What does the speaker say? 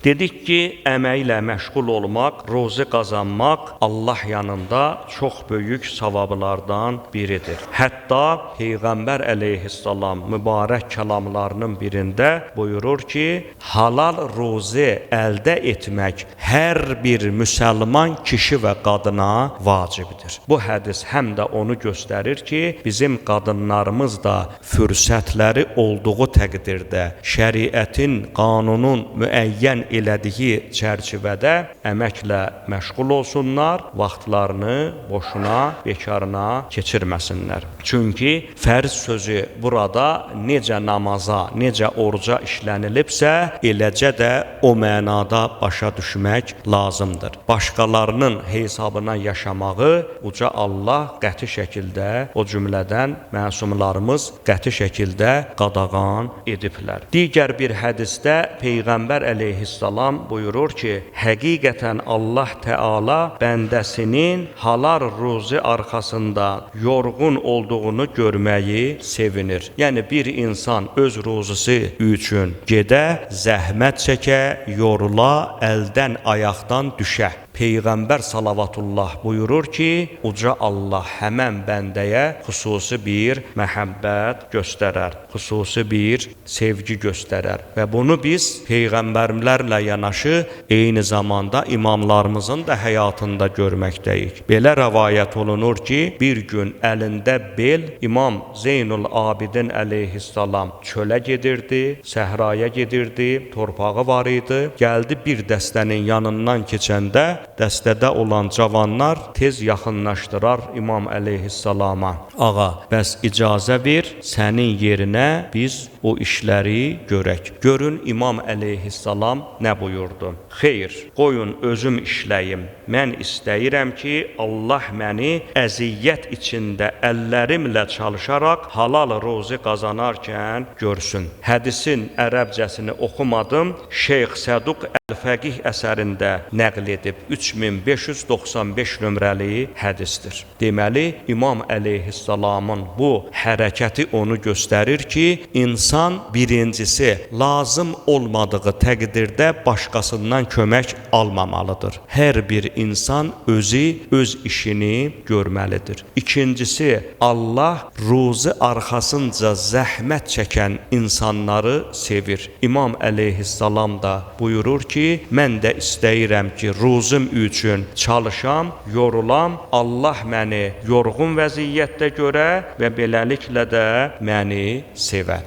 Dedik ki, əməklə məşğul olmaq, ruzi qazanmaq Allah yanında çox böyük savablardan biridir. Hətta Peyğəmbər əleyhissalam mübarək kəlamlarının birində buyurur ki, halal ruzi əldə etmək hər bir müsəlman kişi və qadına vacibdir. Bu hədis həm də onu göstərir ki, bizim qadınlarımız da fürsətləri olduğu təqdirdə şəriətin, qanunun müəyyən elədiyi çərçivədə əməklə məşğul olsunlar, vaxtlarını boşuna, bekarına keçirməsinlər. Çünki fərz sözü burada necə namaza, necə oruca işlənilibsə, eləcə də o mənada başa düşmək lazımdır. Başqalarının hesabına yaşamağı uca Allah qəti şəkildə, o cümlədən məsumlarımız qəti şəkildə qadağan ediblər. Digər bir hədisdə Peyğəmbər əleyhissalam buyurur ki, həqiqətən Allah Teala bəndəsinin halal ruzi arxasında yorğun olduğunu görməyi sevinir. Yəni bir insan öz ruzisi üçün gedə, zəhmət çəkə, yorula, əldən ayaqdan düşə. Peyğəmbər salavatullah buyurur ki, uca Allah həmən bəndəyə xüsusi bir məhəbbət göstərər, xüsusi bir sevgi göstərər və bunu biz peyğəmbərlərlə yanaşı eyni zamanda imamlarımızın da həyatında görməkdəyik. Belə rəvayət olunur ki, bir gün əlində bel İmam Zeynul Abidin əleyhissalam çölə gedirdi, səhraya gedirdi, torpağı var idi. Gəldi bir dəstənin yanından keçəndə dəstədə olan cavanlar tez yaxınlaşdırar İmam əleyhissalama. Ağa, bəs icazə ver, sənin yerinə biz o işləri görək. Görün İmam əleyhissalam nə buyurdu? Xeyr, qoyun özüm işləyim. Mən istəyirəm ki, Allah məni əziyyət içində əllərimlə çalışaraq halal ruzi qazanarkən görsün. Hədisin ərəbcəsini oxumadım. Şeyx Səduq Əl-Fəqih əsərində nəql edib 3595 nömrəli hədisdir. Deməli, İmam əleyhissalamın bu hərəkəti onu göstərir ki, insan birincisi lazım olmadığı təqdirdə başqasından kömək almamalıdır. Hər bir insan özü öz işini görməlidir. İkincisi, Allah ruzi arxasınca zəhmət çəkən insanları sevir. İmam əleyhissalam da buyurur ki, mən də istəyirəm ki, ruzum üçün çalışam, yorulam, Allah məni yorğun vəziyyətdə görə və beləliklə də məni sevə.